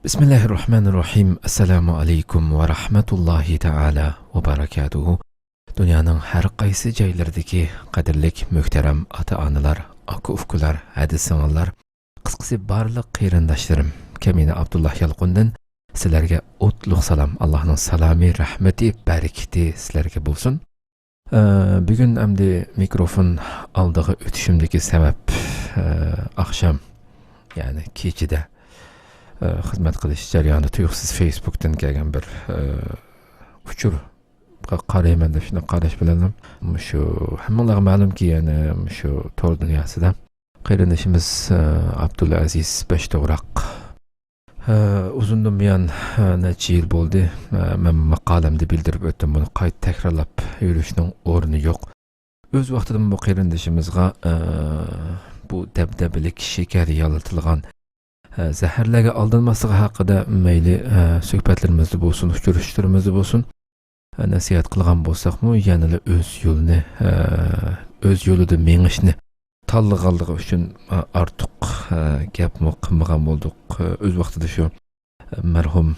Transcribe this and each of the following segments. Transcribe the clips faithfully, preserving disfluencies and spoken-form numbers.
بىسمىللاھىررەھمانىررەھىم. ئەسسالامۇ ئەلەيكۇم ۋە رەھمەتۇللاھى تائالا ۋە بەرەكاتۇھۇ. دۇنيانىڭ ھەر قايسى جايلىرىدىكى قەدىرلىك مۆھتەرەم ئاتا-ئانىلار، ئاكا-ئۇكىلار، ھەدە-سىڭىللار، قىسقىسى بارلىق قېرىنداشلىرىم، كەمىنە ئابدۇللا يالقۇندىن سىلەرگە ئوتلۇق سالام، ئاللاھنىڭ سالامى، رەھمىتى، بەرىكىتى سىلەرگە بولسۇن. ئە، بۈگۈن ئەمدى مىكروفون ئالدىغا ئۆتۈشۈمدىكى سەۋەب، ئە، ئاخشام، يەنى كېچىدە، ئە، خىزمەت قىلىش جەريانىدا تۇيۇقسىز فېيسبۇكتىن كەلگەن بىر، ئە، ئۇچۇرغا قارايمەن دەپ شۇنداق قاراش بىلەن، مۇشۇ ھەممىڭلارغا مەلۇمكى، يەنى مۇشۇ تور دۇنياسىدا قېرىندىشىمىز، ئە، ئابدۇلئەزىز بەشتوغراق، ئە، ئۇزۇندىن بۇيان، ئە، نەچچە يىل بولدى. ئە، مەن ماقالەمدە بىلدۈرۈپ ئۆتتۈم، بۇنى قايتا تەكرارلاپ يۈرۈشنىڭ ئورنى يوق. ئۆز ۋاقتىدا بۇ قېرىندىشىمىزغا، ئە، بۇ دەبدەبىلىك شېكەر يالىتىلغان، ئە، زەھەرلەرگە ئالدانماسلىقى ھەققىدە مەيلى، ئە، سۆھبەتلىرىمىزدە بولسۇن، ئۇچرىشىشلىرىمىزدە بولسۇن، ئە، نەسىھەت قىلغان بولساقمۇ، يەنىلا ئۆز يولىنى، ئە، ئۆز يولىدا مېڭىشنى تاللىغانلىقى ئۈچۈن، ئە، ئارتۇق، ئە، گەپمۇ قىلمىغان بولدۇق. ئە، ئۆز ۋاقتىدا شۇ، ئە، مەرھۇم،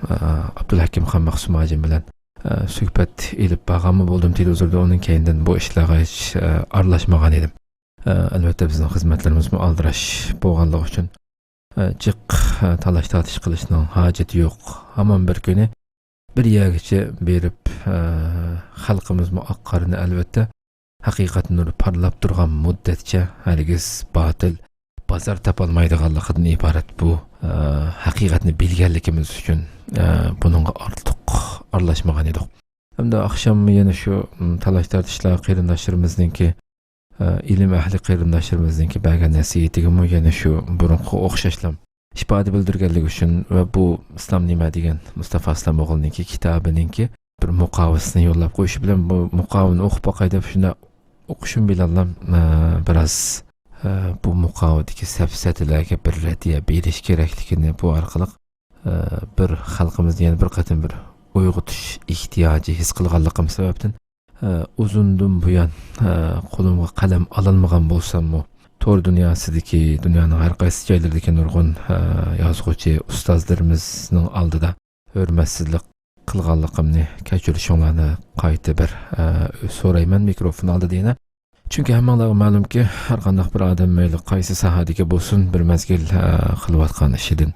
ئە، ئابدۇلھەكىم خان مەخسۇم ھاجىم بىلەن، ئە، سۆھبەت ئېلىپ بارغانمۇ بولدۇم تېلېۋىزوردا، ئۇنىڭ كەينىدىن بۇ ئىشلارغا ھېچ، ئە، ئارىلاشمىغان ئىدىم. ئە، ئەلۋەتتە، بىزنىڭ خىزمەتلىرىمىزمۇ ئالدىراش بولغانلىقى ئۈچۈن، ئە، جىق، ئە، تالاش-تارتىش قىلىشنىڭ ھاجىتى يوق. ھامان بىر كۈنى بىر يەرگىچە بېرىپ، ئە، خەلقىمىزمۇ ئاق قارىنى، ئەلۋەتتە، ھەقىقەت نۇرى پارلاپ تۇرغان مۇددەتچە ھەرگىز باتىل بازار تاپالمايدىغانلىقىدىن ئىبارەت بۇ، ئە، ھەقىقەتنى بىلگەنلىكىمىز ئۈچۈن، ئە، بۇنىڭغا ئارتۇق ئارىلاشمىغان ئىدۇق. ھەمدە ئاخشام يەنە شۇ، م، تالاش-تارتىشلار قېرىنداشلىرىمىزنىڭكى، ئە، ئىلىم ئەھلى قېرىنداشلىرىمىزنىڭكى بەرگەن نەسىھىتىگىمۇ يەنە شۇ بۇرۇنقىغا ئوخشاشلا ئىپادە بىلدۈرگەنلىكى ئۈچۈن ۋە بۇ ئىسلام نېمە دېگەن مۇستافا ئىسلام ئوغلىنىڭكى كىتابىنىڭكى بىر مۇقاۋىسىنى يوللاپ قويۇشى بىلەن بۇ مۇقاۋىنى ئوقۇپ باقاي دەپ شۇنداق ئوقۇشۇم بىلەنلا، ئە، بىراز، ئە، بۇ مۇقاۋىدىكى سەپسەتىلەرگە بىر رەددىيە بېرىش كېرەكلىكىنى بۇ ئارقىلىق، ئە، بىر خەلقىمىزنى يەنە بىر قېتىم بىر ئويغىتىش ئېھتىياجى ھېس قىلغانلىقىم سەۋەبتىن، ئە، ئۇزۇندىن بۇيان، ئە، قولۇمغا قەلەم ئالالمىغان بولساممۇ، تور دۇنياسىدىكى، دۇنيانىڭ ھەر قايسى جايلىرىدىكى نۇرغۇن، ئە، يازغۇچى ئۇستازلىرىمىزنىڭ ئالدىدا ھۆرمەتسىزلىك قىلغانلىقىمنى كەچۈرۈشۈڭلارنى قايتا بىر، ئە، سورايمەن مىكروفون ئالدىدا يەنە. چۈنكى ھەممىڭلارغا مەلۇمكى، ھەر قانداق بىر ئادەم مەيلى قايسى ساھەدىكى بولسۇن، بىر مەزگىل، ئە، قىلىۋاتقان ئىشىدىن،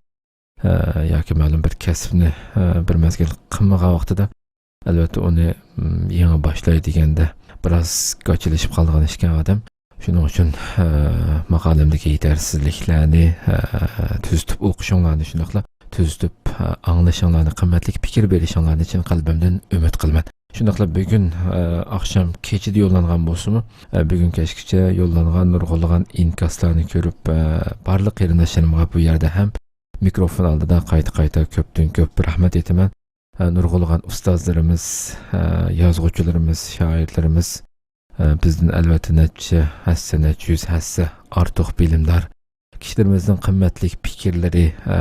ئە، ياكى مەلۇم بىر كەسىپنى، ئە، بىر مەزگىل قىلمىغان ۋاقتىدا، ئەلۋەتتە، ئۇنى، م، يېڭى باشلاي دېگەندە بىراز گاچىلىشىپ قالىدىغان ئىكەن ئادەم. شۇنىڭ ئۈچۈن، ئە، ماقالەمدىكى يېتەرسىزلىكلەرنى، ئە، تۈزىتىپ ئوقۇشۇڭلارنى، شۇنداقلا تۈزىتىپ، ئە، ئاڭلىشىڭلارنى، قىممەتلىك پىكىر بېرىشىڭلارنى چىن قەلبىمدىن ئۈمىد قىلىمەن. شۇنداقلا بۈگۈن، ئە، ئاخشام كېچىدە يوللانغان بولسىمۇ، ئە، بۈگۈن كەچكىچە يوللانغان نۇرغۇنلىغان ئىنكاسلارنى كۆرۈپ، ئە، بارلىق قېرىنداشلىرىمغا بۇ يەردە ھەم مىكروفون ئالدىدا قايتا-قايتا كۆپتىن كۆپ رەھمەت ئېيتىمەن. ئە، نۇرغۇنلىغان ئۇستازلىرىمىز، ئە، يازغۇچىلىرىمىز، شائىرلىرىمىز، ئە، بىزدىن ئەلۋەتتە نەچچە ھەسسە، نەچچە يۈز ھەسسە ئارتۇق بىلىمدار كىشىلىرىمىزنىڭ قىممەتلىك پىكىرلىرى، ئە،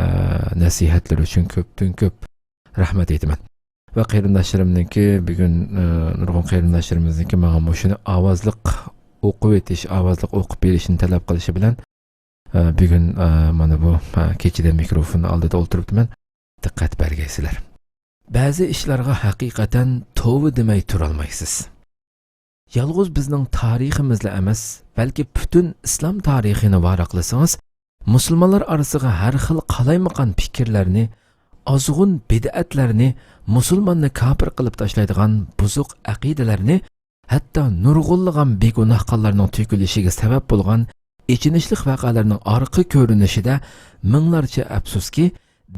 نەسىھەتلىرى ئۈچۈن كۆپتىن كۆپ رەھمەت ئېيتىمەن. ۋە قېرىنداشلىرىمنىڭكى بۈگۈن، ئە، نۇرغۇن قېرىنداشلىرىمىزنىڭكى ماڭا مۇشۇنى ئاۋازلىق ئوقۇۋېتىش، ئاۋازلىق ئوقۇپ بېرىشىنى تەلەپ قىلىشى بىلەن، ئە، بۈگۈن، ئە، مانا بۇ، ئە، كېچىدە مىكروفون ئالدىدا ئولتۇرۇپتىمەن. دىققەت بەرگەيسىلەر. بەزى ئىشلارغا ھەقىقەتەن توۋا دېمەي تۇرالمايسىز. يالغۇز بىزنىڭ تارىخىمىزلا ئەمەس، بەلكى پۈتۈن ئىسلام تارىخىنى ۋاراقلىسىڭىز، مۇسۇلمانلار ئارىسىغا ھەر خىل قالايمىقان پىكىرلەرنى، ئازغۇن بىدئەتلەرنى، مۇسۇلماننى كاپىر قىلىپ تاشلايدىغان بۇزۇق ئەقىدىلەرنى، ھەتتا نۇرغۇنلىغان بىگۇناھ قانلارنىڭ تۆكۈلۈشىگە سەۋەب بولغان ئېچىنىشلىق ۋەقەلەرنىڭ ئارقا كۆرۈنۈشىدە مىڭلارچە، ئەپسۇسكى،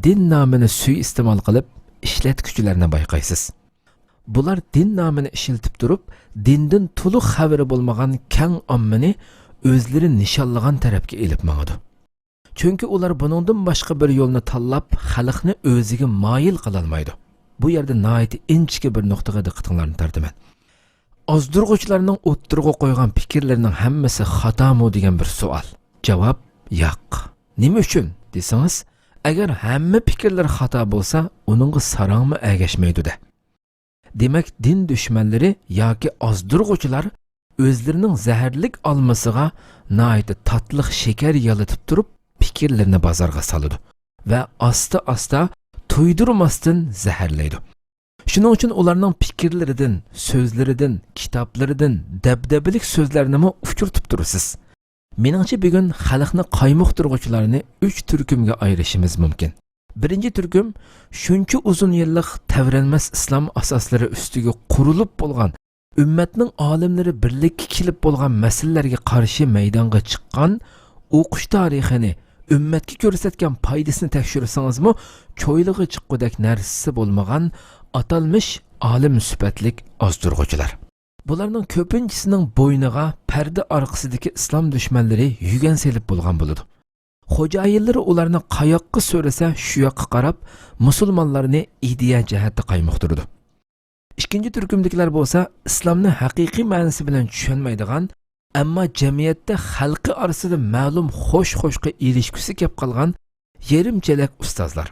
دىن نامىنى سۇيىئىستېمال قىلىپ ئىشلەتكۈچىلەرنى بايقايسىز. بۇلار دىن نامىنى ئىشلىتىپ تۇرۇپ، دىندىن تولۇق خەۋىرى بولمىغان كەڭ ئاممىنى ئۆزلىرى نىشانلىغان تەرەپكە ئېلىپ ماڭىدۇ. چۈنكى ئۇلار بۇنىڭدىن باشقا بىر يولنى تاللاپ، خەلقنى ئۆزىگە مايىل قىلالمايدۇ. بۇ يەردە ناھايىتى ئىنچىكە بىر نۇقتىغا دىققىتىڭلارنى تارتىمەن. ئازدۇرغۇچىلارنىڭ ئوتتۇرىغا قويغان پىكىرلىرىنىڭ ھەممىسى خاتامۇ دېگەن بىر سوئال. جاۋاب، ياق. نېمە ئۈچۈن دېسىڭىز، ئەگەر ھەممە پىكىرلەر خاتا بولسا، ئۇنىڭغا ساراڭمۇ ئەگەشمەيدۇ-دە. دېمەك، دىن دۈشمەنلىرى ياكى ئازدۇرغۇچىلار ئۆزلىرىنىڭ زەھەرلىك ئالمىسىغا ناھايىتى تاتلىق شېكەر يالىتىپ تۇرۇپ، پىكىرلىرىنى بازارغا سالىدۇ. ۋە ئاستا-ئاستا تۇيدۇرماستىن زەھەرلەيدۇ. شۇنىڭ ئۈچۈن ئۇلارنىڭ پىكىرلىرىدىن، سۆزلىرىدىن، كىتابلىرىدىن دەبدەبىلىك سۆزلەرنىمۇ ئۇچرىتىپ تۇرىسىز. مېنىڭچە، بۈگۈن خەلقنى قايمۇقتۇرغۇچىلارنى ئۈچ تۈركۈمگە ئايرىشىمىز مۇمكىن. بىرىنچى تۈركۈم، شۇنچە ئۇزۇن يىللىق تەۋرەنمەس ئىسلام ئاساسلىرى ئۈستىگە قۇرۇلۇپ بولغان، ئۈممەتنىڭ ئالىملىرى بىرلىككە كېلىپ بولغان مەسىلىلەرگە قارشى مەيدانغا چىققان، ئوقۇش تارىخىنى، ئۈممەتكە كۆرسەتكەن پايدىسىنى تەكشۈرسىڭىزمۇ، چويلىغا چىققۇدەك نەرسىسى بولمىغان ئاتالمىش ئالىم سۈپەتلىك ئازدۇرغۇچىلار. بۇلارنىڭ كۆپىنچىسىنىڭ بوينىغا پەردە ئارقىسىدىكى ئىسلام دۈشمەنلىرى يۈگەن سېلىپ بولغان بولىدۇ. خوجايىنلىرى ئۇلارنى قاياققا سۆرىسە، شۇ ياققا قاراپ، مۇسۇلمانلارنى ئىدىيە جەھەتتە قايمۇقتۇرىدۇ. ئىككىنچى تۈركۈمدىكىلەر بولسا ئىسلامنى ھەقىقىي مەنىسى بىلەن چۈشەنمەيدىغان، ئەمما جەمئىيەتتە خەلقى ئارىسىدا مەلۇم خوش-خوشقا ئېرىشكۈسى كەپ قالغان يېرىم چېلەك ئۇستازلار.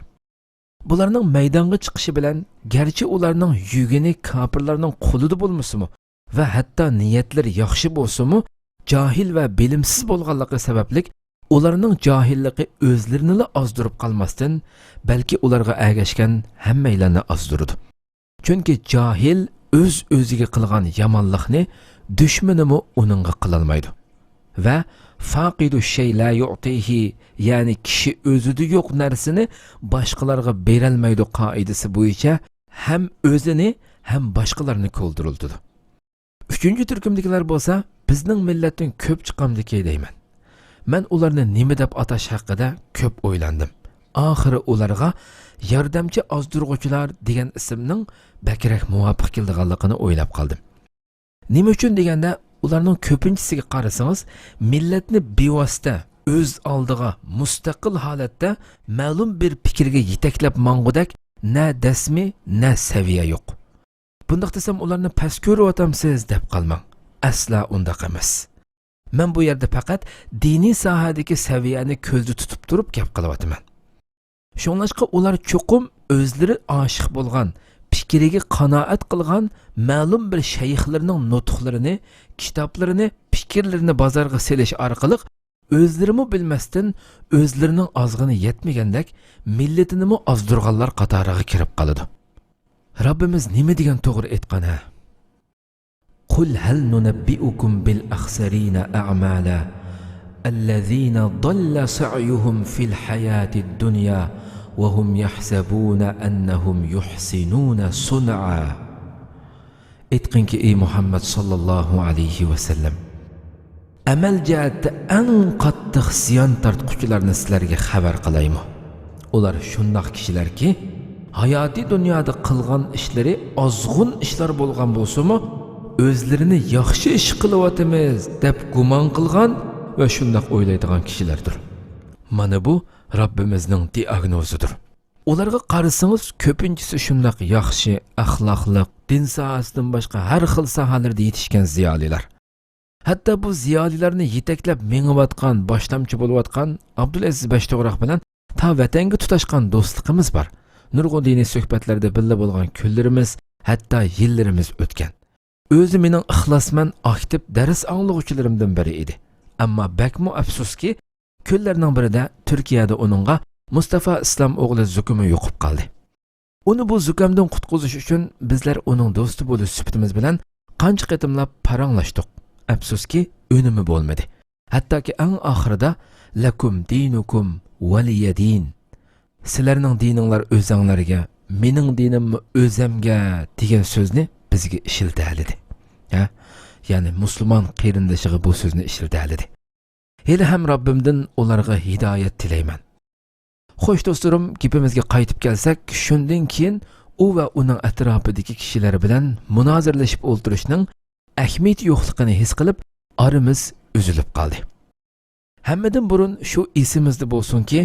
بۇلارنىڭ مەيدانغا چىقىشى بىلەن، گەرچە ئۇلارنىڭ يۈگىنى كاپىرلارنىڭ قولىدا بولمىسىمۇ ۋە ھەتتا نىيەتلىرى ياخشى بولسىمۇ، جاھىل ۋە بىلىمسىز بولغانلىقى سەۋەبلىك، ئۇلارنىڭ جاھىللىقى ئۆزلىرىنىلا ئازدۇرۇپ قالماستىن، بەلكى ئۇلارغا ئەگەشكەن ھەممەيلەننى ئازدۇرىدۇ. چۈنكى جاھىل ئۆز-ئۆزىگە قىلغان يامانلىقنى دۈشمىنىمۇ ئۇنىڭغا قىلالمايدۇ. ۋە فاقىدۇ شەي لا يۇئتىھى، يەنى كىشى ئۆزىدە يوق نەرسىنى باشقىلارغا بېرەلمەيدۇ قائىدىسى بويىچە ھەم ئۆزىنى، ھەم باشقىلارنى كولدۇرلىتىدۇ. ئۈچىنچى تۈركۈمدىكىلەر بولسا بىزنىڭ مىللەتتىن كۆپ چىقامدىكى دەيمەن. مەن ئۇلارنى نېمە دەپ ئاتاش ھەققىدە كۆپ ئويلاندىم. ئاخىرى ئۇلارغا ياردەمچى ئازدۇرغۇچىلار دېگەن ئىسىمنىڭ بەكرەك مۇۋاپىق كېلىدىغانلىقىنى ئويلاپ قالدىم. نېمە ئۈچۈن دېگەندە، ئۇلارنىڭ كۆپىنچىسىگە قارىسىڭىز، مىللەتنى بىۋاسىتە ئۆز ئالدىغا مۇستەقىل ھالەتتە مەلۇم بىر پىكىرگە يېتەكلەپ ماڭغۇدەك نە دەسمى، نە سەۋىيە يوق. بۇنداق دېسەم، ئۇلارنى پەس كۆرۈۋاتامسىز دەپ قالماڭ. ئەسلا ئۇنداق ئەمەس. مەن بۇ يەردە پەقەت دىنىي ساھەدىكى سەۋىيەنى كۆزدە تۇتۇپ تۇرۇپ گەپ قىلىۋاتىمەن. شۇڭلاشقا ئۇلار چوقۇم ئۆزلىرى ئاشىق بولغان، پىكرىگە قانائەت قىلغان مەلۇم بىر شەيخلىرىنىڭ نۇتۇقلىرىنى، كىتابلىرىنى، پىكىرلىرىنى بازارغا سېلىش ئارقىلىق ئۆزلىرىمۇ بىلمەستىن ئۆزلىرىنىڭ ئازغىنى يەتمىگەندەك مىللىتىنىمۇ ئازدۇرغانلار قاتارىغا كىرىپ قالىدۇ. رەببىمىز نېمە دېگەن توغرا ئېيتقان ھە؟ قل هل ننبئكم بالأخسرين أعمالا الذين ضل سعيهم في الحياة الدنيا وهم يحسبون أنهم يحسنون صنعا. ئېيتقىنكى، ئەي مۇھەممەد ساللاللاھۇ ئەلەيھى ۋەسەللەم، ئەمەل جەھەتتە ئەڭ قاتتىق زىيان تارتقۇچىلارنى سىلەرگە خەۋەر قىلايمۇ؟ ئۇلار شۇنداق كىشىلەركى، ھاياتىي دۇنيادا قىلغان ئىشلىرى ئازغۇن ئىشلار بولغان بولسىمۇ، ئۆزلىرىنى ياخشى ئىش قىلىۋاتىمىز دەپ گۇمان قىلغان ۋە شۇنداق ئويلايدىغان كىشىلەردۇر. مانا بۇ رەببىمىزنىڭ دىئاگنوزىدۇر. ئۇلارغا قارىسىڭىز، كۆپىنچىسى شۇنداق ياخشى، ئەخلاقلىق، دىن ساھەسىدىن باشقا ھەر خىل ساھەلەردە يېتىشكەن زىيالىيلار. ھەتتا بۇ زىيالىيلارنى يېتەكلەپ مېڭىۋاتقان، باشلامچى بولۇۋاتقان ئابدۇلئەزىز بەشتوغراق بىلەن تا ۋەتەنگە تۇتاشقان دوستلۇقىمىز بار. نۇرغۇن دىنىي سۆھبەتلەردە بىللە بولغان كۈنلىرىمىز، ھەتتا يىللىرىمىز ئۆتكەن. ئۆزى مېنىڭ ئىخلاسمەن، ئاكتىپ دەرس ئاڭلىغۇچىلىرىمدىن بىرى ئىدى. ئەمما بەكمۇ ئەپسۇسكى، كۈنلەرنىڭ بىرىدە تۈركىيەدە ئۇنىڭغا مۇستافا ئىسلام ئوغلى زۇكىمى يۇقۇپ قالدى. ئۇنى بۇ زۇكامدىن قۇتقۇزۇش ئۈچۈن بىزلەر ئۇنىڭ دوستى بولۇش سۈپىتىمىز بىلەن قانچە قېتىملاپ پاراڭلاشتۇق. ئەپسۇسكى، ئۈنۈمى بولمىدى. ھەتتاكى ئەڭ ئاخىرىدا، لەكۇم دىنۇكۇم ۋەلىيە دىن. سىلەرنىڭ دىنىڭلار ئۆزەڭلارگە، مېنىڭ دىنىممۇ ئۆزەمگە دېگەن سۆزنى بىزگە ئىشلىتەلىدى. ھە؟ يەنى مۇسۇلمان قېرىندىشىغا بۇ سۆزنى ئىشلىتەلىدى. ھېلىھەم رەببىمدىن ئۇلارغا ھىدايەت تىلەيمەن. خوش دوستلىرىم، گېپىمىزگە قايتىپ كەلسەك، شۇندىن كېيىن ئۇ ۋە ئۇنىڭ ئەتراپىدىكى كىشىلەر بىلەن مۇنازىرىلىشىپ ئولتۇرۇشنىڭ ئەھمىيىتى يوقلۇقىنى ھېس قىلىپ، ئارىمىز ئۈزۈلۈپ قالدى. ھەممىدىن بۇرۇن شۇ ئېسىمىزدە بولسۇنكى،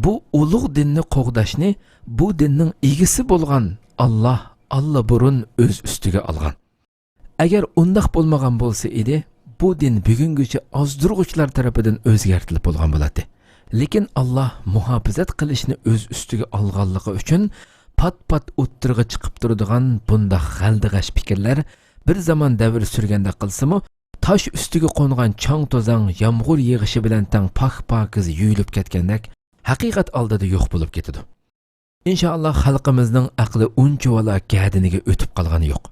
بۇ ئۇلۇغ دىننى قوغداشنى بۇ دىننىڭ ئىگىسى بولغان ئاللاھ ئاللىبۇرۇن ئۆز ئۈستىگە ئالغان. ئەگەر ئۇنداق بولمىغان بولسا ئىدى، بۇ دىن بۈگۈنگىچە ئازدۇرغۇچىلار تەرىپىدىن ئۆزگەرتىلىپ بولغان بولاتتى. لېكىن ئاللاھ مۇھاپىزەت قىلىشنى ئۆز ئۈستىگە ئالغانلىقى ئۈچۈن، پات-پات ئوتتۇرىغا چىقىپ تۇرىدىغان بۇنداق غەلدىغەش پىكىرلەر بىر زامان دەۋر سۈرگەندەك قىلسىمۇ، تاش ئۈستىگە قونغان چاڭ-توزاڭ يامغۇر يېغىشى بىلەن تەڭ پاك-پاكىز يۇيۇلۇپ كەتكەندەك ھەقىقەت ئالدىدا يوق بولۇپ كېتىدۇ. ئىنشائاللا، خەلقىمىزنىڭ ئەقلى ئۇنچىۋالا گەدىنىگە ئۆتۈپ قالغىنى يوق.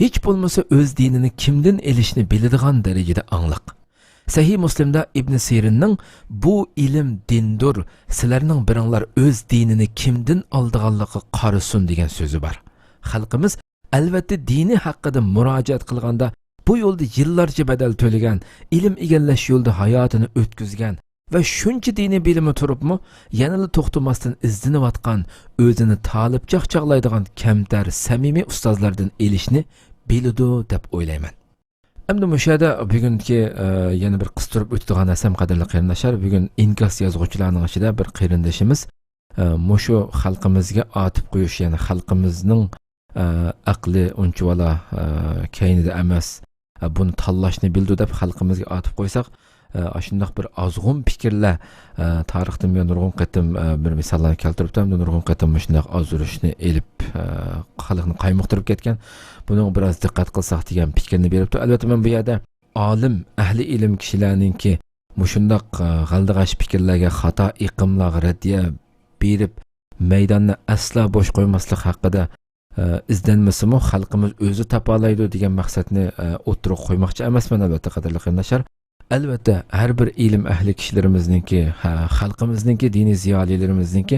ھېچ بولمىسا ئۆز دىنىنى كىمدىن ئېلىشنى بىلىدىغان دەرىجىدە ئاڭلىق. سەھىھ مۇسلىمدا ئىبن سىرىننىڭ «بۇ ئىلىم دىندۇر، سىلەرنىڭ بىرىڭلار ئۆز دىنىنى كىمدىن ئالىدىغانلىقىغا قارىسۇن» دېگەن سۆزى بار. خەلقىمىز، ئەلۋەتتە، دىنى ھەققىدە مۇراجىئەت قىلغاندا، بۇ يولدا يىللارچە بەدەل تۆلىگەن، ئىلىم ئىگىلەش يولىدا ھاياتىنى ئۆتكۈزگەن ۋە شۇنچە دىنىي بىلىمى تۇرۇپمۇ، يەنىلا توختىماستىن ئىزدىنىۋاتقان، ئۆزىنى تالىپ چاقچاقلايدىغان كەمتەر، سەمىمىي ئۇستازلاردىن ئېلىشنى بىلىدۇ دەپ ئويلايمەن. ئەمدى مۇشۇ يەردە بۈگۈنكى، ئە، يەنە بىر قىستۇرۇپ ئۆتىدىغان نەرسەم، قەدىرلىك قېرىنداشلار، بۈگۈن ئىنكاس يازغۇچىلارنىڭ ئىچىدە بىر قېرىندىشىمىز، ئە، مۇشۇ خەلقىمىزگە ئاتىپ قويۇش، يەنى خەلقىمىزنىڭ، ئە، ئەقلى ئۇنچىۋالا، ئە، كەينىدە ئەمەس، ئە، بۇنى تاللاشنى بىلىدۇ دەپ خەلقىمىزگە ئاتىپ قويساق، ئە، ئاشۇنداق بىر ئازغۇن پىكىرلەر، ئە، تارىختىن بۇيان نۇرغۇن قېتىم، ئە، بىر مىساللارنى كەلتۈرۈپتۇ، ھەمدە نۇرغۇن قېتىم مۇشۇنداق ئازدۇرۇشنى ئېلىپ، ئە، خەلقنى قايمۇقتۇرۇپ كەتكەن. بۇنىڭغا بىراز دىققەت قىلساق دېگەن پىكىرنى بېرىپتۇ. ئەلۋەتتە، مەن بۇ يەردە ئالىم، ئەھلى ئىلىم كىشىلەرنىڭكى مۇشۇنداق، ئە، غەلدىغاچ پىكىرلەرگە، خاتا ئېقىملارغا رەددىيە بېرىپ، مەيداننى ئەسلا بوش قويماسلىق ھەققىدە، ئە، ئىزدەنمىسىمۇ خەلقىمىز ئۆزى تاپالايدۇ دېگەن مەقسەتنى، ئە، ئوتتۇرىغا قويماقچى ئەمەسمەن، ئەلۋەتتە، قەدىرلىك قېرىنداشلار. ئەلۋەتتە، ھەر بىر ئىلىم ئەھلى كىشىلىرىمىزنىڭكى، ھە، خەلقىمىزنىڭكى، دىنىي زىيالىيلىرىمىزنىڭكى،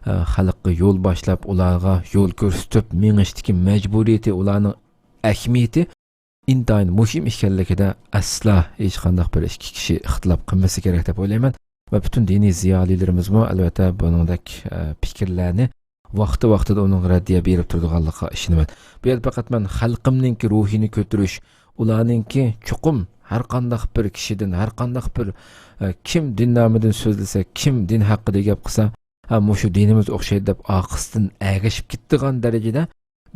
ئە، خەلققە يول باشلاپ، ئۇلارغا يول كۆرسىتىپ مېڭىشتىكى مەجبۇرىيىتى، ئۇلارنىڭ ئەھمىيىتى ئىنتايىن مۇھىم ئىكەنلىكىدە ئەسلا ھېچقانداق بىر ئىككى كىشى ئىختىلاپ قىلمىسا كېرەك دەپ ئويلايمەن. ۋە پۈتۈن دىنىي زىيالىيلىرىمىزمۇ، ئەلۋەتتە، بۇنىڭدەك، ئە، پىكىرلەرنى ۋاقتى-ۋاقتىدا ئۇنىڭغا رەددىيە بېرىپ تۇرىدىغانلىقىغا ئىشىنىمەن. بۇ يەردە پەقەت مەن خەلقىمنىڭكى روھىنى كۆتۈرۈش، ئۇلارنىڭكى چوقۇم ھەر قانداق بىر كىشىدىن، ھەر قانداق بىر، ئە، كىم دىن نامىدىن سۆزلىسە، كىم دىن ھەققىدە گەپ قىلسا، ھە، مۇشۇ دىنىمىز ئوخشايدۇ دەپ ئارقىسىدىن ئەگىشىپ كېتىدىغان دەرىجىدە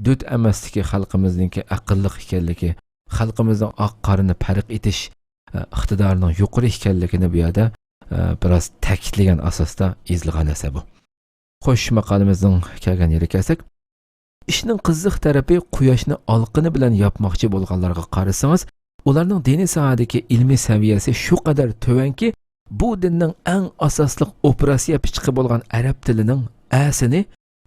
دۆت ئەمەسلىكى، خەلقىمىزنىڭكى ئەقىللىق ئىكەنلىكى، خەلقىمىزنىڭ ئاق قارىنى پەرق ئېتىش، ئە، ئىقتىدارىنىڭ يۇقىرى ئىكەنلىكىنى بۇ يەردە، ئە، بىراز تەكىتلىگەن ئاساستا يېزىلغان ئەسەر بۇ. خوش، ماقالىمىزنىڭ كەلگەن يېرىگە كەلسەك، ئىشنىڭ قىزىق تەرىپى، قۇياشنى ئالقىنى بىلەن ياپماقچى بولغانلارغا قارىسىڭىز، ئۇلارنىڭ دىنىي ساھەدىكى ئىلمىي سەۋىيەسى شۇ قەدەر تۆۋەنكى، بۇ دىننىڭ ئەڭ ئاساسلىق ئوپېراتسىيە پىچىقى بولغان ئەرەب تىلىنىڭ ئەسىنى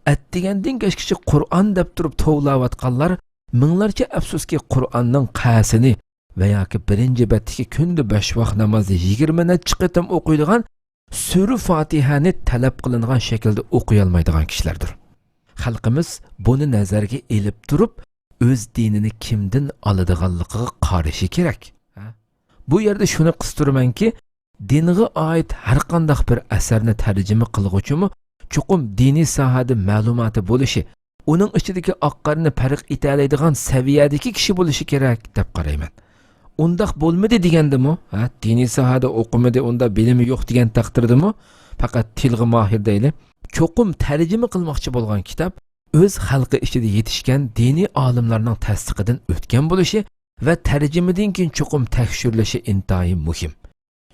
ئەتىگەندىن كەچكىچە قۇرئان دەپ تۇرۇپ توۋلاۋاتقانلار مىڭلارچە ئەپسۇسكى قۇرئاننىڭ قەسىنى ۋە ياكى بىرىنچى بەتتىكى كۈندە بەش ۋاق نامازنى يىگىرمە نەچچە قېتىم ئوقۇيدىغان سۈرە فاتىھەنى تەلەپ قىلىنغان شەكىلدە ئوقۇيالمايدىغان كىشىلەردۇر. خەلقىمىز بۇنى نەزەرگە ئېلىپ تۇرۇپ، ئۆز دىنىنى كىمدىن ئالىدىغانلىقىغا قارىشى كېرەك. ھە؟ بۇ يەردە شۇنى قىستۇرىمەنكى، دىنغا ئائىت ھەرقانداق بىر ئەسەرنى تەرجىمە قىلغۇچىمۇ چوقۇم دىنىي ساھەدە مەلۇماتى بولۇشى، ئۇنىڭ ئىچىدىكى ئاق قارىنى پەرق ئېتەلەيدىغان سەۋىيەدىكى كىشى بولۇشى كېرەك دەپ قارايمەن. ئۇنداق بولمىدى دېگەندىمۇ، ھە، دىنىي ساھەدە ئوقۇمىدى، ئۇندا بىلىمى يوق دېگەن تەقدىردىمۇ، پەقەت تىلغا ماھىر دەيلى، چوقۇم تەرجىمە قىلماقچى بولغان كىتاب ئۆز خەلقى ئىچىدە يېتىشكەن دىنىي ئالىملارنىڭ تەستىقىدىن ئۆتكەن بولۇشى ۋە تەرجىمىدىن كېيىن چوقۇم تەكشۈرۈلۈشى ئىنتايىن مۇھىم.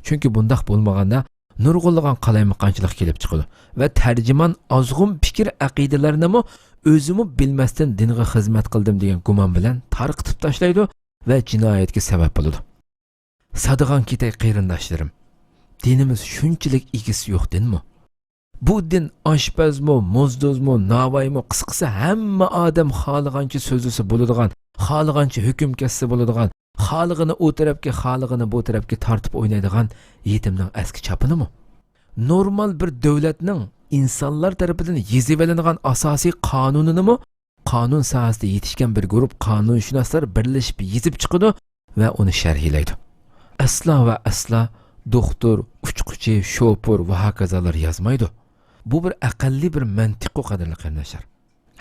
چۈنكى بۇنداق بولمىغاندا نۇرغۇنلىغان قالايمىقانچىلىق كېلىپ چىقىدۇ ۋە تەرجىمان ئازغۇن پىكىر ئەقىدىلەرنىمۇ ئۆزىمۇ بىلمەستىن دىنغا خىزمەت قىلدىم دېگەن گۇمان بىلەن تارقىتىپ تاشلايدۇ ۋە جىنايەتكە سەۋەب بولىدۇ. سادىغان كېتەي قېرىنداشلىرىم، دىنىمىز شۇنچىلىك ئىگىسى يوق دىنمۇ؟ بۇ دىن ئاشپەزمۇ، موزدۇزمۇ، ناۋايمۇ، قىسقىسى ھەممە ئادەم خالىغانچە سۆزلىسە بولىدىغان، خالىغانچە ھۆكۈم كەسسە بولىدىغان، خالىغىنى ئۇ تەرەپكە، خالىغىنى بۇ تەرەپكە تارتىپ ئوينايدىغان يېتىمنىڭ ئەسكى چاپىنىمۇ؟ نورمال بىر دۆلەتنىڭ ئىنسانلار تەرىپىدىن يېزىۋېلىنغان ئاساسىي قانۇنىنىمۇ قانۇن ساھەسىدە يېتىشكەن بىر گۇرۇپ قانۇنشۇناسلار بىرلىشىپ يېزىپ چىقىدۇ ۋە ئۇنى شەرھلەيدۇ. ئەسلا ۋە ئەسلا دوختۇر، ئۇچقۇچى، شوپۇر ۋە ھاكازالار يازمايدۇ. بۇ بىر ئەقەللىي بىر مەنتىققۇ، قەدىرلىك قېرىنداشلار.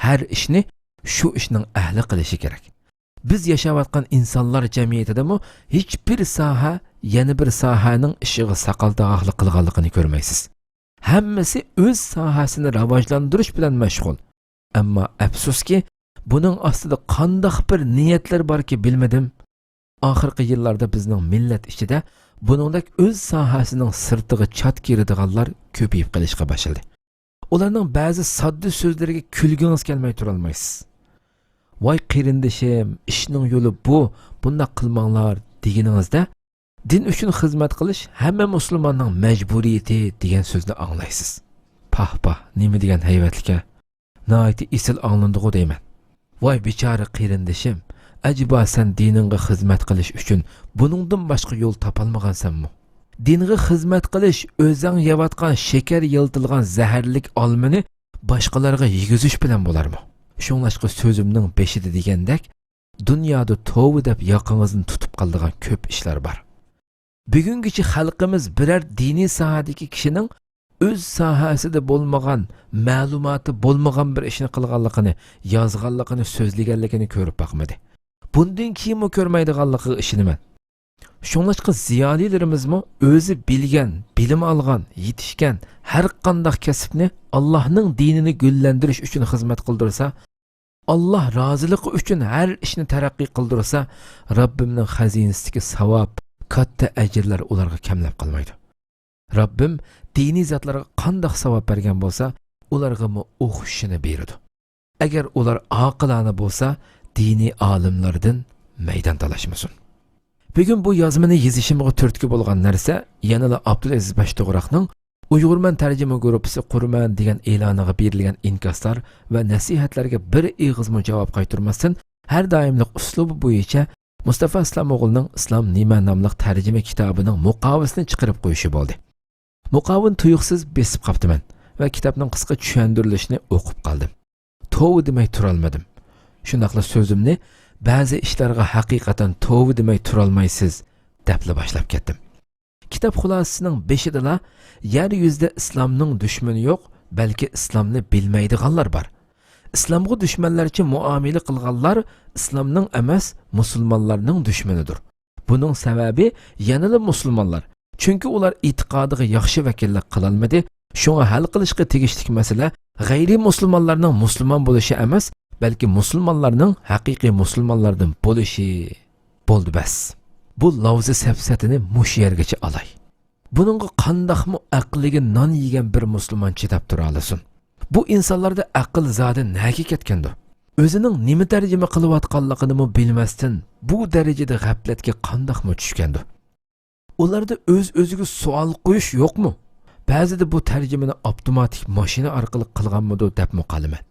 ھەر ئىشنى شۇ ئىشنىڭ ئەھلى قىلىشى كېرەك. بىز ياشاۋاتقان ئىنسانلار جەمئىيىتىدىمۇ ھېچبىر ساھە يەنە بىر ساھەنىڭ ئىشىغا ساقال تاغاقلىق قىلغانلىقىنى كۆرمەيسىز. ھەممىسى ئۆز ساھەسىنى راۋاجلاندۇرۇش بىلەن مەشغۇل. ئەمما ئەپسۇسكى، بۇنىڭ ئاستىدا قانداق بىر نىيەتلەر باركى بىلمىدىم. ئاخىرقى يىللاردا بىزنىڭ مىللەت ئىچىدە بۇنىڭدەك ئۆز ساھەسىنىڭ سىرتىغا چات كىرىدىغانلار كۆپىيىپ قېلىشقا باشلىدى. ئۇلارنىڭ بەزى ساددا سۆزلىرىگە كۈلگىڭىز كەلمەي تۇرالمايسىز. «ۋاي قېرىندىشىم، ئىشنىڭ يولى بۇ، بۇنداق قىلماڭلار» دېگىنىڭىزدە، «دىن ئۈچۈن خىزمەت قىلىش ھەممە مۇسۇلماننىڭ مەجبۇرىيىتى» دېگەن سۆزنى ئاڭلايسىز. پاھ، پاھ، نېمە دېگەن ھەيۋەتلىك ھە! ناھايىتى ئېسىل ئاڭلىنىدىغۇ دەيمەن. ۋاي بىچارە قېرىندىشىم، ئەجەبا سەن دىنىڭغا خىزمەت قىلىش ئۈچۈن بۇنىڭدىن باشقا يول تاپالمىغانسەنمۇ؟ دىنغا خىزمەت قىلىش ئۆزەڭ يەۋاتقان شېكەر يىلتىلغان زەھەرلىك ئالمىنى باشقىلارغا يېگۈزۈش بىلەن بولارمۇ؟ شۇڭلاشقا سۆزۈمنىڭ بېشىدا دېگەندەك، دۇنيادا توۋا دەپ ياقىڭىزنى تۇتۇپ قالىدىغان كۆپ ئىشلار بار. بۈگۈنگىچە خەلقىمىز بىرەر دىنىي ساھەدىكى كىشىنىڭ ئۆز ساھەسىدە بولمىغان، مەلۇماتى بولمىغان بىر ئىشنى قىلغانلىقىنى، يازغانلىقىنى، سۆزلىگەنلىكىنى كۆرۈپ باقمىدى. بۇندىن كېيىنمۇ كۆرمەيدىغانلىقىغا ئىشىنىمەن. شۇڭلاشقا زىيالىيلىرىمىزمۇ ئۆزى بىلگەن، بىلىم ئالغان، يېتىشكەن ھەر قانداق كەسىپنى ئاللاھنىڭ دىنىنى گۈللەندۈرۈش ئۈچۈن خىزمەت قىلدۇرسا، ئاللاھ رازىلىقى ئۈچۈن ھەر ئىشنى تەرەققىي قىلدۇرسا، رەببىمنىڭ خەزىنىسىدىكى ساۋاب، كاتتا ئەجىرلەر ئۇلارغا كەملەپ قالمايدۇ. رەببىم دىنىي زاتلارغا قانداق ساۋاب بەرگەن بولسا، ئۇلارغىمۇ ئوخشىشىنى بېرىدۇ. ئەگەر ئۇلار ئاقىلانە بولسا، دىنىي ئالىملاردىن مەيدان تالاشمىسۇن. بۈگۈن بۇ يازمىنى يېزىشىمغا تۈرتكە بولغان نەرسە يەنىلا ئابدۇلئەزىز باشتوغراقنىڭ ئۇيغۇرمەن تەرجىمە گۇرۇپپىسى قۇرىمەن دېگەن ئېلانىغا بېرىلگەن ئىنكاسلار ۋە نەسىھەتلەرگە بىر ئېغىزمۇ جاۋاب قايتۇرماستىن، ھەر دائىملىق ئۇسلۇبى بويىچە مۇستافا ئىسلام ئوغلىنىڭ ئىسلام نېمە ناملىق تەرجىمە كىتابىنىڭ مۇقاۋىسىنى چىقىرىپ قويۇشى بولدى. مۇقاۋىنى تۇيۇقسىز بېسىپ قاپتىمەن ۋە كىتابنىڭ قىسقا چۈشەندۈرۈلۈشىنى ئوقۇپ قالدىم. توۋا دېمەي تۇرالمىدىم. شۇنداقلا سۆزۈمنى بەزى ئىشلارغا ھەقىقەتەن توۋا دېمەي تۇرالمايسىز، دەپلا باشلاپ كەتتىم. كىتاب خۇلاسىسىنىڭ بېشىدىلا يەر يۈزىدە ئىسلامنىڭ دۈشمىنى يوق، بەلكى ئىسلامنى بىلمەيدىغانلار بار. ئىسلامغا دۈشمەنلەرچە مۇئامىلە قىلغانلار ئىسلامنىڭ ئەمەس، مۇسۇلمانلارنىڭ دۈشمىنىدۇر. بۇنىڭ سەۋەبى يەنىلا مۇسۇلمانلار. چۈنكى ئۇلار ئېتىقادىغا ياخشى ۋەكىللىك قىلالمىدى، شۇڭا ھەل قىلىشقا تېگىشلىك مەسىلە غەيرىي مۇسۇلمانلارنىڭ مۇسۇلمان بولۇشى ئەمەس، بەلكى مۇسۇلمانلارنىڭ ھەقىقىي مۇسۇلمانلاردىن بولۇشى. بولدى بەس. بۇ لاۋزا سەپسەتىنى مۇشۇ يەرگىچە ئالاي. بۇنىڭغا قانداقمۇ ئەقلىگە نان يېگەن بىر مۇسۇلمان چىداپ تۇرالىسۇن؟ بۇ ئىنسانلاردا ئەقىل زادى نەگە كەتكەندۇ؟ ئۆزىنىڭ نېمە تەرجىمە قىلىۋاتقانلىقىنىمۇ بىلمەستىن، بۇ دەرىجىدە غەپلەتكە قانداقمۇ چۈشكەندۇ؟ ئۇلاردا ئۆز-ئۆزىگە سوئال قويۇش يوقمۇ؟ بەزىدە بۇ تەرجىمىنى ئاپتوماتىك ماشىنا ئارقىلىق قىلغانمىدۇ دەپمۇ قالىمەن.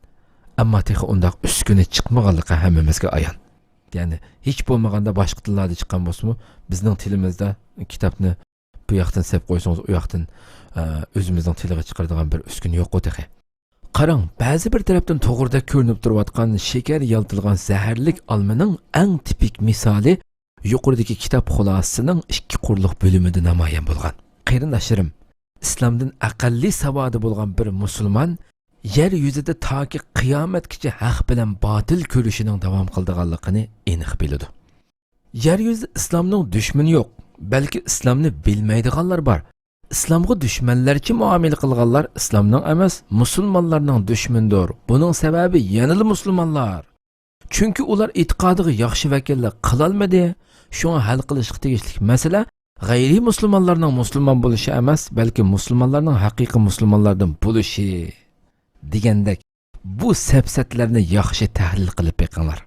ئەمما تېخى ئۇنداق ئۈسكۈنە چىقمىغانلىقى ھەممىمىزگە ئايان. يەنى ھېچ بولمىغاندا باشقا تىللاردا چىققان بولسىمۇ، بىزنىڭ تىلىمىزدا كىتابنى بۇ ياقتىن سېلىپ قويسىڭىز، ئۇ ياقتىن، ئە، ئۆزىمىزنىڭ تىلىغا چىقىرىدىغان بىر ئۈسكۈنە يوققۇ تېخى. قاراڭ، بەزى بىر تەرەپتىن توغرىدەك كۆرۈنۈپ تۇرۇۋاتقان شېكەر يالتىلىغان زەھەرلىك ئالمىنىڭ ئەڭ تىپىك مىسالى يۇقىرىدىكى كىتاب خۇلاسىسىنىڭ ئىككى قۇرلۇق بۆلۈمىدە نامايان بولغان. قېرىنداشلىرىم، ئىسلامدىن ئەقەللىي ساۋادى بولغان بىر مۇسۇلمان يەر يۈزىدە تاكى قىيامەتكىچە ھەق بىلەن باتىل كۈرىشىنىڭ داۋام قىلىدىغانلىقىنى ئېنىق بىلىدۇ. يەر يۈزىدە ئىسلامنىڭ دۈشمىنى يوق، بەلكى ئىسلامنى بىلمەيدىغانلار بار. ئىسلامغا دۈشمەنلەرچە مۇئامىلە قىلغانلار ئىسلامنىڭ ئەمەس، مۇسۇلمانلارنىڭ دۈشمىنىدۇر. بۇنىڭ سەۋەبى يەنىلا مۇسۇلمانلار. چۈنكى ئۇلار ئېتىقادىغا ياخشى ۋەكىللىك قىلالمىدى. شۇڭا ھەل قىلىشقا تېگىشلىك مەسىلە غەيرىي مۇسۇلمانلارنىڭ مۇسۇلمان بولۇشى ئەمەس، بەلكى مۇسۇلمانلارنىڭ ھەقىقىي مۇسۇلمانلاردىن بولۇشى دېگەندەك، بۇ سەپسەتىلەرنى ياخشى تەھلىل قىلىپ بېقىڭلار.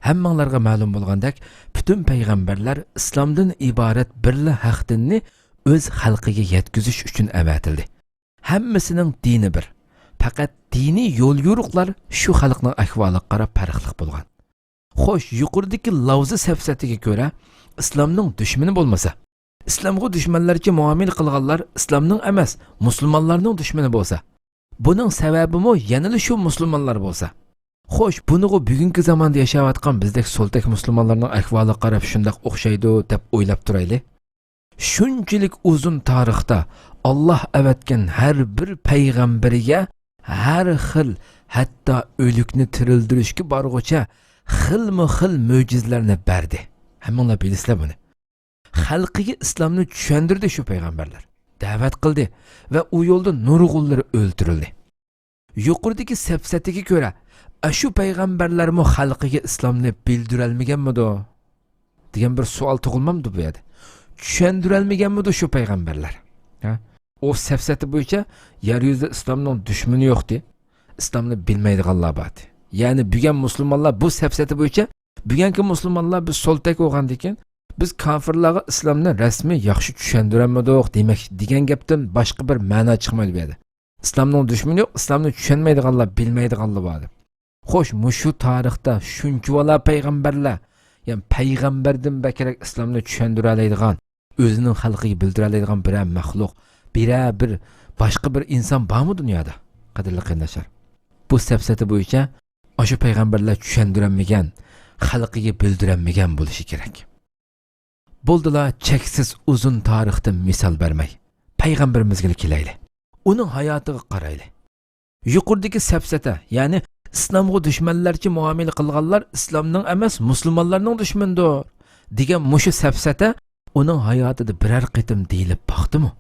ھەممىڭلارغا مەلۇم بولغاندەك، پۈتۈن پەيغەمبەرلەر ئىسلامدىن ئىبارەت بىرلا ھەق دىننى ئۆز خەلقىگە يەتكۈزۈش ئۈچۈن ئەۋەتىلدى. ھەممىسىنىڭ دىنى بىر. پەقەت دىنىي يوليورۇقلار شۇ خەلقنىڭ ئەھۋالىغا قاراپ پەرقلىق بولغان. خوش، يۇقىرىدىكى لاۋزا سەپسەتىگە كۆرە، ئىسلامنىڭ دۈشمىنى بولمىسا، ئىسلامغا دۈشمەنلەرچە مۇئامىلە قىلغانلار ئىسلامنىڭ ئەمەس، مۇسۇلمانلارنىڭ دۈشمىنى بولسا، بۇنىڭ سەۋەبىمۇ يەنىلا شۇ مۇسۇلمانلار بولسا. خوش، بۇنىغۇ بۈگۈنكى زاماندا ياشاۋاتقان بىزدەك سولتەك مۇسۇلمانلارنىڭ ئەھۋالىغا قاراپ شۇنداق ئوخشايدۇ دەپ ئويلاپ تۇرايلى. شۇنچىلىك ئۇزۇن تارىختا ئاللاھ ئەۋەتكەن ھەر بىر پەيغەمبىرىگە ھەر خىل، ھەتتا ئۆلۈكنى تىرىلدۈرۈشكە بارغۇچە خىلمۇ خىل مۆجىزىلەرنى بەردى. ھەممىڭلار بىلىسىلەر بۇنى. خەلقىگە ئىسلامنى چۈشەندۈردى شۇ پەيغەمبەرلەر. دەۋەت قىلدى ۋە ئۇ يولدا نۇرغۇنلىرى ئۆلتۈرۈلدى. يۇقىرىدىكى سەپسەتىگە كۆرە، ئاشۇ پەيغەمبەرلەرمۇ خەلقىگە ئىسلامنى بىلدۈرەلمىگەنمىدۇ؟ دېگەن بىر سوئال تۇغۇلمامدۇ بۇ يەردە؟ چۈشەندۈرەلمىگەنمىدۇ شۇ پەيغەمبەرلەر؟ ھە؟ ئۇ سەپسەتە بويىچە يەر يۈزىدە ئىسلامنىڭ دۈشمىنى يوقتى. ئىسلامنى بىلمەيدىغانلار باردى. يەنى بۈگۈن مۇسۇلمانلار بۇ سەپسەتە بويىچە، بۈگۈنكى مۇسۇلمانلار بىز سولتەك بولغاندىكىن، بىز كافىرلارغا ئىسلامنى رەسمىي ياخشى چۈشەندۈرەلمىدۇق دېمەك دېگەن گەپتىن باشقا بىر مەنا چىقمايدۇ بۇ يەردە. ئىسلامنىڭ دۈشمىنى يوق، ئىسلامنى چۈشەنمەيدىغانلار، بىلمەيدىغانلار بار دەپ. خوش، مۇشۇ تارىختا شۇنچىۋالا پەيغەمبەرلەر، يەنى پەيغەمبەردىن بەكرەك ئىسلامنى چۈشەندۈرەلەيدىغان، ئۆزىنىڭ خەلقىگە بىلدۈرەلەيدىغان بىرەر مەخلۇق، بىرەر بىر باشقا بىر ئىنسان بارمۇ دۇنيادا؟ قەدىرلىك قېرىنداشلار، بۇ سەپسەتە بويىچە ئاشۇ پەيغەمبەرلەر چۈشەندۈرەلمىگەن، خەلقىگە بىلدۈرەلمىگەن بولۇشى كېرەك. بولدىلا، چەكسىز ئۇزۇن تارىختىن مىسال بەرمەي، پەيغەمبىرىمىزگىلا كېلەيلى. ئۇنىڭ ھاياتىغا قارايلى. يۇقىرىدىكى سەپسەتە، يەنى ئىسلامغا دۈشمەنلەرچە مۇئامىلە قىلغانلار ئىسلامنىڭ ئەمەس، مۇسۇلمانلارنىڭ دۈشمىنىدۇر، دېگەن مۇشۇ سەپسەتە ئۇنىڭ ھاياتىدا بىرەر قېتىم دېيىلىپ باقتىمۇ؟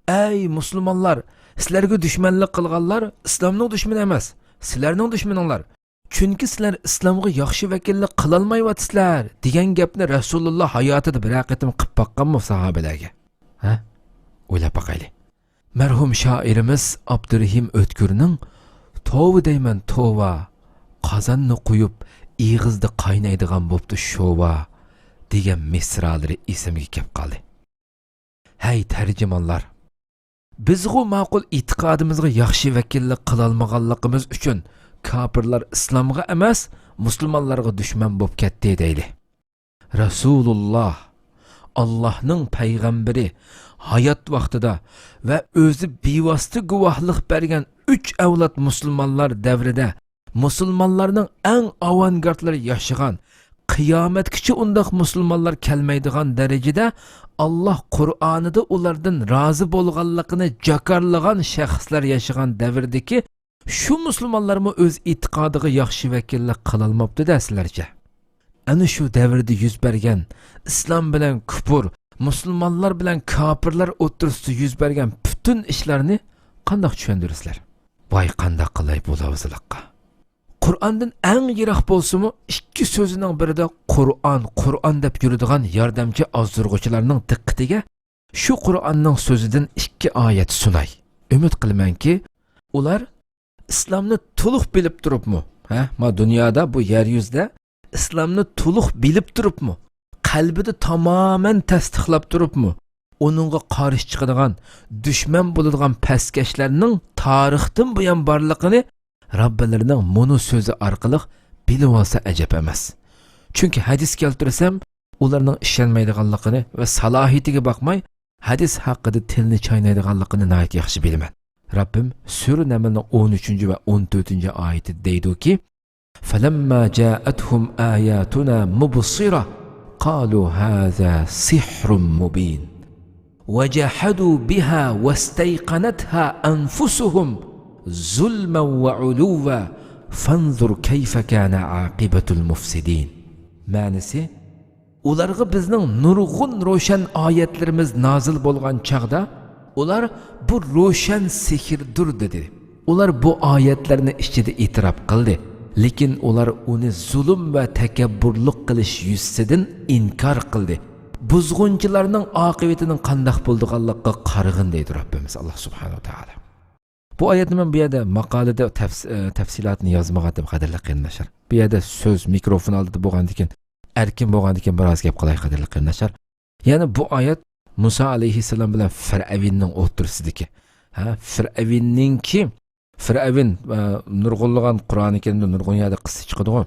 ئەي مۇسۇلمانلار، سىلەرگە دۈشمەنلىك قىلغانلار ئىسلامنىڭ دۈشمىنى ئەمەس، سىلەرنىڭ دۈشمىنىڭلار. چۈنكى سىلەر ئىسلامغا ياخشى ۋەكىللىك قىلالمايۋاتىسىلەر، دېگەن گەپنى رەسۇلۇللا ھاياتىدا بىرەر قېتىم قىلىپ باققانمۇ ساھابىلەرگە؟ ھە؟ ئويلاپ باقايلى. مەرھۇم شائىرىمىز ئابدۇرېھىم ئۆتكۈرنىڭ «توۋا دەيمەن، توۋا، قازاننى قويۇپ، ئېغىزدا قاينايدىغان بوپتۇ شوۋا» دېگەن مىسرالىرى ئېسىمگە كەپ قالدى. ھەي تەرجىمانلار! بىزغۇ ماقۇل ئېتىقادىمىزغا ياخشى ۋەكىللىك قىلالمىغانلىقىمىز ئۈچۈن كاپىرلار ئىسلامغا ئەمەس، مۇسۇلمانلارغا دۈشمەن بوپ كەتتى دەيلى. رەسۇلۇللا، ئاللاھنىڭ پەيغەمبىرى، ھايات ۋاقتىدا ۋە ئۆزى بىۋاسىتە گۇۋاھلىق بەرگەن ئۈچ ئەۋلاد مۇسۇلمانلار دەۋرىدە مۇسۇلمانلارنىڭ ئەڭ ئاۋانگارتلىرى ياشىغان، قىيامەتكىچە ئۇنداق مۇسۇلمانلار كەلمەيدىغان دەرىجىدە ئاللاھ قۇرئانىدا ئۇلاردىن رازى بولغانلىقىنى جاكارلىغان شەخسلەر ياشىغان دەۋردىكى شۇ مۇسۇلمانلارمۇ ئۆز ئېتىقادىغا ياخشى ۋەكىللىك قىلالماپتۇ-دە سىلەرچە. ئەنە شۇ دەۋردە يۈز بەرگەن ئىسلام بىلەن كۇپۇر، مۇسۇلمانلار بىلەن كاپىرلار ئوتتۇرىسىدا يۈز بەرگەن پۈتۈن ئىشلارنى قانداق چۈشەندۈرىسىلەر؟ ۋاي قانداق قىلاي بۇ لاۋزىلىققا؟ قۇرئاندىن ئەڭ يىراق بولسىمۇ، ئىككى سۆزىنىڭ بىرىدە «قۇرئان، قۇرئان» دەپ يۈرىدىغان ياردەمچى ئازدۇرغۇچىلارنىڭ دىققىتىگە شۇ قۇرئاننىڭ سۆزىدىن ئىككى ئايەت سۇناي. ئۈمىد قىلىمەنكى، ئۇلار ئىسلامنى تولۇق بىلىپ تۇرۇپمۇ، ھە، ما دۇنيادا، بۇ يەر يۈزىدە ئىسلامنى تولۇق بىلىپ تۇرۇپمۇ، قەلبىدە تامامەن تەستىقلاپ تۇرۇپمۇ، ئۇنىڭغا قارشى چىقىدىغان، دۈشمەن بولىدىغان پەسكەشلەرنىڭ تارىختىن بۇيان بارلىقىنى رەببىلىرىنىڭ مۇنۇ سۆزى ئارقىلىق بىلىۋالسا ئەجەب ئەمەس. چۈنكى ھەدىس كەلتۈرسەم، ئۇلارنىڭ ئىشەنمەيدىغانلىقىنى ۋە سالاھىيىتىگە باقماي، ھەدىس ھەققىدە تىلنى چاينايدىغانلىقىنى ناھايىتى ياخشى بىلىمەن. رەببىم سۈرە نەملنىڭ ئون ئۈچىنچى ۋە ئون تۆتىنچى ئايىتىدە دەيدۇكى، فلما جاءتهم آياتنا مبصرة قالوا هذا سحر مبين وجحدوا بها واستيقنتها أنفسهم ظلما وعلوا فانظر كيف كان عاقبة المفسدين. مەنىسى، ئۇلارغا بىزنىڭ نۇرغۇن روشەن ئايەتلىرىمىز نازىل بولغان چاغدا، ئۇلار بۇ روشەن سېھىردۇر دېدى. ئۇلار بۇ ئايەتلەرنى ئىچىدە ئېتىراپ قىلدى، لېكىن ئۇلار ئۇنى زۇلۇم ۋە تەكەببۇرلۇق قىلىش يۈزىسىدىن ئىنكار قىلدى. بۇزغۇنچىلارنىڭ ئاقىۋىتىنىڭ قانداق بولىدىغانلىقىغا قارىغىن دەيدۇ رەببىمىز ئاللاھ سۇبھانەھۇ ۋە تائالا. بۇ ئايەتنى مەن بۇ يەردە ماقالىدە تەپس-، ئە، تەپسىلاتىنى يازمىغانتىم، قەدىرلىك قېرىنداشلار. بۇ يەردە سۆز مىكروفون ئالدىدا بولغاندىكىن، ئەركىن بولغاندىكىن بىر ئاز گەپ قىلاي، قەدىرلىك قېرىنداشلار. يەنى بۇ ئايەت مۇسا ئەلەيھىسسالام بىلەن فىرئەۋننىڭ ئوتتۇرىسىدىكى. ھە، فىرئەۋننىڭكى، فىرئەۋن، ئە، نۇرغۇنلىغان قۇرئانى كەرىمدە نۇرغۇن يەردە قىسسە چىقىدىغۇ.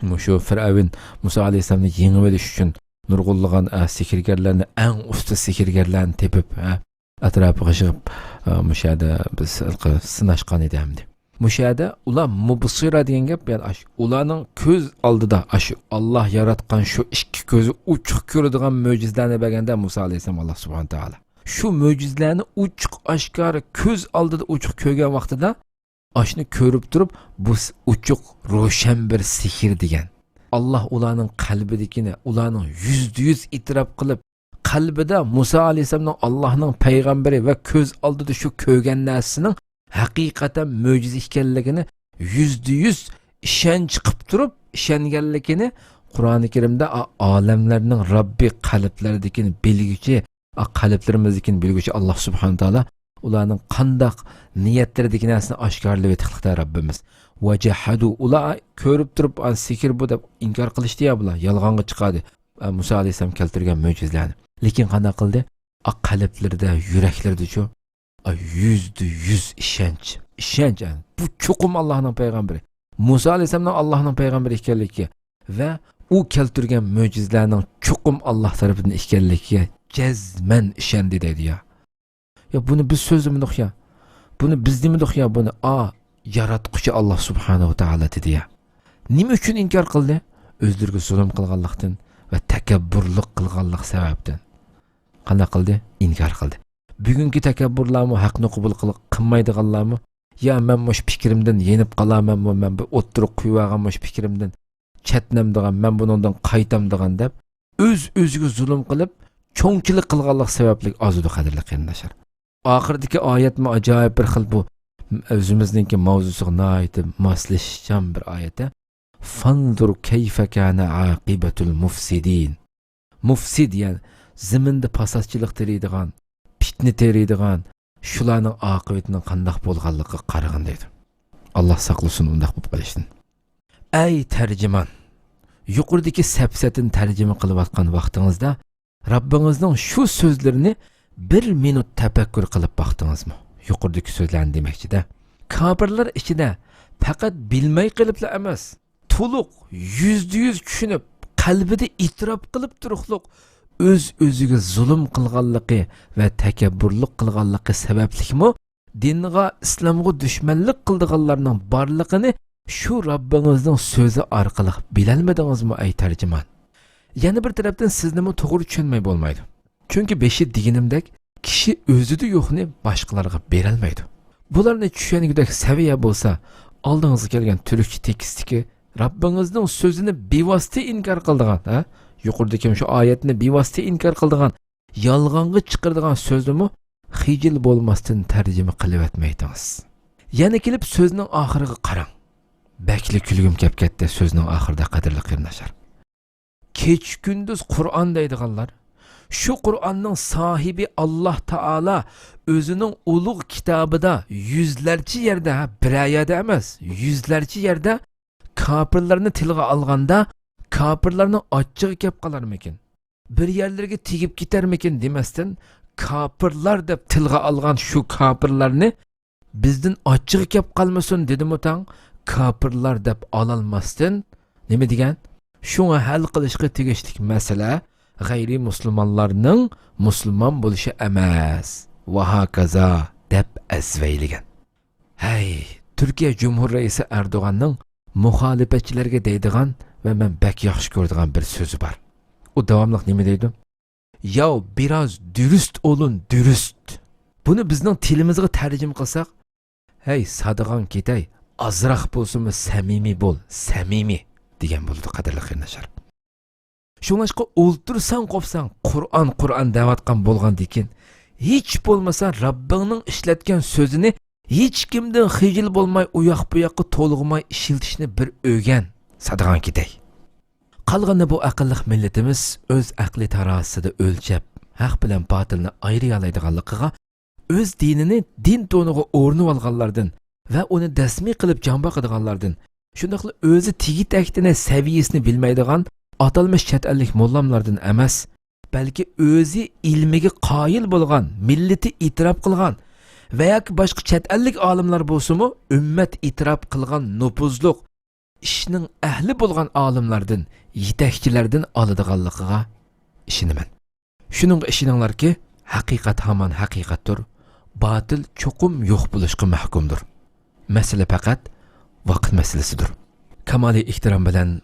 مۇشۇ فىرئەۋن مۇسا ئەلەيھىسسالامنى يېڭىۋېلىش ئۈچۈن نۇرغۇنلىغان، ئە، سېھىرگەرلەرنى، ئەڭ ئۇستا سېھىرگەرلەرنى تېپىپ، ھە، ئەتراپىغا يىغىپ، ئە، مۇشۇ يەردە بىز ھېلىقى سىناشقان ئىدى ئەمدى. مۇشۇ يەردە ئۇلار مۇبسىرا دېگەن گەپ، يەنى ئاشۇ ئۇلارنىڭ كۆز ئالدىدا، ئاشۇ ئاللاھ ياراتقان شۇ ئىككى كۆزى ئوچۇق كۆرىدىغان مۆجىزىلەرنى بەرگەندە مۇسا ئەلەيھىسسالام ئاللاھ سۇبھانەھۇ ۋە تائالا. شۇ مۆجىزىلەرنى ئوچۇق ئاشكارا كۆز ئالدىدا ئوچۇق كۆرگەن ۋاقتىدا، ئاشۇنى كۆرۈپ تۇرۇپ، بۇ س-، ئوچۇق روشەن بىر سېھىر دېگەن. ئاللاھ ئۇلارنىڭ قەلبىدىكىنى، ئۇلارنىڭ يۈزدە يۈز ئېتىراپ قىلىپ، قەلبىدە مۇسا ئەلەيھىسسالامنىڭ ئاللاھنىڭ پەيغەمبىرى ۋە كۆز ئالدىدا شۇ كۆرگەن نەرسىنىڭ ھەقىقەتەن مۆجىزە ئىكەنلىكىنى يۈزدە يۈز ئىشەنچ قىپ تۇرۇپ ئىشەنگەنلىكىنى قۇرئانى كەرىمدە ئا-، ئالەملەرنىڭ رەببى قەلبلەردىكىنى بىلگۈچى، ئا، قەلبلىرىمىزدىكىنى بىلگۈچى ئاللاھ سۇبھانەھۇ ۋە تائالا ئۇلارنىڭ قانداق نىيەتلىرىدىكى نەرسىنى ئاشكارىلىۋېتىقلىقتا رەببىمىز. ۋەجەھەدۇ، ئۇلار كۆرۈپ تۇرۇپ، ئا، سېھىر بۇ دەپ ئىنكار قىلىشتى يا بۇلار، يالغانغا چىقاردى. ئا، مۇسا ئەلەيھىسسالام كەلتۈرگەن مۆجىزىلەرنى. لېكىن قانداق قىلدى؟ ئا، قەلبلىرىدە، يۈرەكلىرىدىچۇ؟ ئا، يۈزدە يۈز ئىشەنچ. ئىشەنچ، ئە، بۇ چوقۇم ئاللاھنىڭ پەيغەمبىرى. مۇسا ئەلەيھىسسالامنىڭ ئاللاھنىڭ پەيغەمبىرى ئىكەنلىكى ۋە ئۇ كەلتۈرگەن مۆجىزىلەرنىڭ چوقۇم ئاللاھ تەرىپىدىن ئىكەنلىكىگە جەزمەن ئىشەندى دەيدۇ يا. يا بۇنى بىز سۆزلىمىدۇق يا. بۇنى بىز دېمىدۇق يا. بۇنى، ئا، ياراتقۇچى ئاللاھ سۇبھانەھۇ ۋە تائالا دېدى يا. نېمە ئۈچۈن ئىنكار قىلدى؟ ئۆزلىرىگە زۇلۇم قىلغانلىقتىن ۋە تەكەببۇرلۇق قىلغانلىق سەۋەبتىن. قانداق قىلدى؟ ئىنكار قىلدى. بۈگۈنكى تەكەببۇرلارمۇ، ھەقنى قوبۇل قىل-، قىلمايدىغانلارمۇ، يا مەن مۇشۇ پىكرىمدىن يېنىپ قالامەنمۇ، مەن بۇ ئوتتۇرىغا قويۇۋالغان مۇشۇ پىكرىمدىن چەتنەمدىغان، مەن بۇنىڭدىن قايتامدىغان دەپ، ئۆز-ئۆزىگە زۇلۇم قىلىپ، چوڭچىلىق قىلغانلىق سەۋەبلىك ئازىدۇ، قەدىرلىك قېرىنداشلار. ئاخىرىدىكى ئايەتمۇ ئاجايىپ بىر خىل، بۇ ئۆزىمىزنىڭكى ماۋزۇسىغا ناھايىتى ماسلىشىشچان بىر ئايەت. فانزۇر كەيفە كانە ئاقىبەتۇل مۇفسىدىن. مۇفسىد، يەنى زېمىندا پاساتچىلىق تېرىيدىغان، پىتنە تېرىيدىغان، شۇلارنىڭ ئاقىۋىتىنىڭ قانداق بولغانلىقىغا قارىغىن دەيدۇ. ئاللاھ ساقلىسۇن ئۇنداق بولۇپ قېلىشتىن. ئەي تەرجىمان، يۇقىرىدىكى سەپسەتىنى تەرجىمە قىلىۋاتقان ۋاقتىڭىزدا رەببىڭىزنىڭ شۇ سۆزلىرىنى بىر مىنۇت تەپەككۇر قىلىپ باقتىڭىزمۇ؟ يۇقىرىدىكى سۆزلەرنى دېمەكچىدە. كاپىرلار ئىچىدە پەقەت بىلمەي قېلىپلا ئەمەس، تولۇق، يۈزدە يۈز چۈشىنىپ، قەلبىدە ئېتىراپ قىلىپ تۇرۇقلۇق، ئۆز-ئۆزىگە زۇلۇم قىلغانلىقى ۋە تەكەببۇرلۇق قىلغانلىقى سەۋەبلىكمۇ دىنغا، ئىسلامغا دۈشمەنلىك قىلىدىغانلارنىڭ بارلىقىنى شۇ رەببىڭىزنىڭ سۆزى ئارقىلىق بىلەلمىدىڭىزمۇ، ئەي تەرجىمان؟ يەنە بىر تەرەپتىن سىزنىمۇ توغرا چۈشەنمەي بولمايدۇ. چۈنكى بېشى دېگىنىمدەك، كىشى ئۆزىدە يوقنى باشقىلارغا بېرەلمەيدۇ. بۇلارنى چۈشەنگۈدەك سەۋىيە بولسا، ئالدىڭىزغا كەلگەن تۈركچە تېكىستتىكى رەببىڭىزنىڭ سۆزىنى بىۋاسىتە ئىنكار قىلىدىغان، ھە؟ يۇقىرىدىكى شۇ ئايەتنى بىۋاسىتە ئىنكار قىلىدىغان، يالغانغا چىقىرىدىغان سۆزنىمۇ خىجىل بولماستىن تەرجىمە قىلىۋەتمەيتىڭىز. يەنە كېلىپ سۆزنىڭ ئاخىرىغا قاراڭ. بەكلا كۈلگۈم كەپ كەتتى سۆزنىڭ ئاخىرىدا، قەدىرلىك قېرىنداشلار. كېچە-كۈندۈز قۇرئان دەيدىغانلار، شۇ قۇرئاننىڭ ساھىبى ئاللاھ تائالا ئۆزىنىڭ ئۇلۇغ كىتابىدا يۈزلەرچە يەردە، ھە، بىرەر يەردە ئەمەس، يۈزلەرچە يەردە كاپىرلارنى تىلغا ئالغاندا، كاپىرلارنىڭ ئاچچىقى كەپ قالارمىكىن؟ بىر يەرلىرىگە تېگىپ كېتەرمىكىن دېمەستىن، كاپىرلار دەپ تىلغا ئالغان شۇ كاپىرلارنى بىزدىن ئاچچىقى كەپ قالمىسۇن دېدىمۇ تاڭ، كاپىرلار دەپ ئالالماستىن، نېمە دېگەن؟ شۇڭا ھەل قىلىشقا تېگىشلىك مەسىلە غەيرىي مۇسۇلمانلارنىڭ مۇسۇلمان بولۇشى ئەمەس، ۋە ھاكازا دەپ ئەزۋەيلىگەن. ھەي، تۈركىيە جۇمھۇر رەئىسى ئەردوغاننىڭ مۇخالىپەتچىلەرگە دەيدىغان ۋە مەن بەك ياخشى كۆرىدىغان بىر سۆزى بار. ئۇ داۋاملىق نېمە دەيدۇ؟ ياۋ، بىراز دۈرۈست ئولۇن، دۈرۈست. بۇنى بىزنىڭ تىلىمىزغا تەرجىمە قىلساق، ھەي، سادىغان كېتەي، ئازراق بولسىمۇ سەمىمىي بول، سەمىمىي، دېگەن بولىدۇ، قەدىرلىك قېرىنداشلار. شۇڭلاشقا ئولتۇرساڭ قوپساڭ، قۇرئان، قۇرئان دەۋاتقان بولغاندىكىن، ھېچ بولمىسا رەببىڭنىڭ ئىشلەتكەن سۆزىنى ھېچكىمدىن خىجىل بولماي، ئۇياق-بۇياققا تولغىماي ئىشلىتىشنى بىر ئۆگەن، سادىغان كېتەي. قالغىنى بۇ ئەقىللىق مىللىتىمىز ئۆز ئەقلى تارازىسىدا ئۆلچەپ، ھەق بىلەن باتىلنى ئايرىيالايدىغانلىقىغا، ئۆز دىنىنى دىن تونىغا ئورىنىۋالغانلاردىن ۋە ئۇنى دەسمىي قىلىپ جان باقىدىغانلاردىن، شۇنداقلا ئۆزى تېگى-تەكتىنى، سەۋىيەسىنى بىلمەيدىغان ئاتالمىش چەت ئەللىك موللاملاردىن ئەمەس، بەلكى ئۆزى ئىلمىگە قايىل بولغان، مىللىتى ئېتىراپ قىلغان ۋە ياكى باشقا چەت ئەللىك ئالىملار بولسىمۇ، ئۈممەت ئېتىراپ قىلغان نوپۇزلۇق، ئىشنىڭ ئەھلى بولغان ئالىملاردىن، يېتەكچىلەردىن ئالىدىغانلىقىغا ئىشىنىمەن. شۇنىڭغا ئىشىنىڭلاركى، ھەقىقەت ھامان ھەقىقەتتۇر، باتىل چوقۇم يوق بولۇشقا مەھكۇمدۇر. مەسىلە پەقەت ۋاقىت مەسىلىسىدۇر. كامالىي ئېھتىرام بىلەن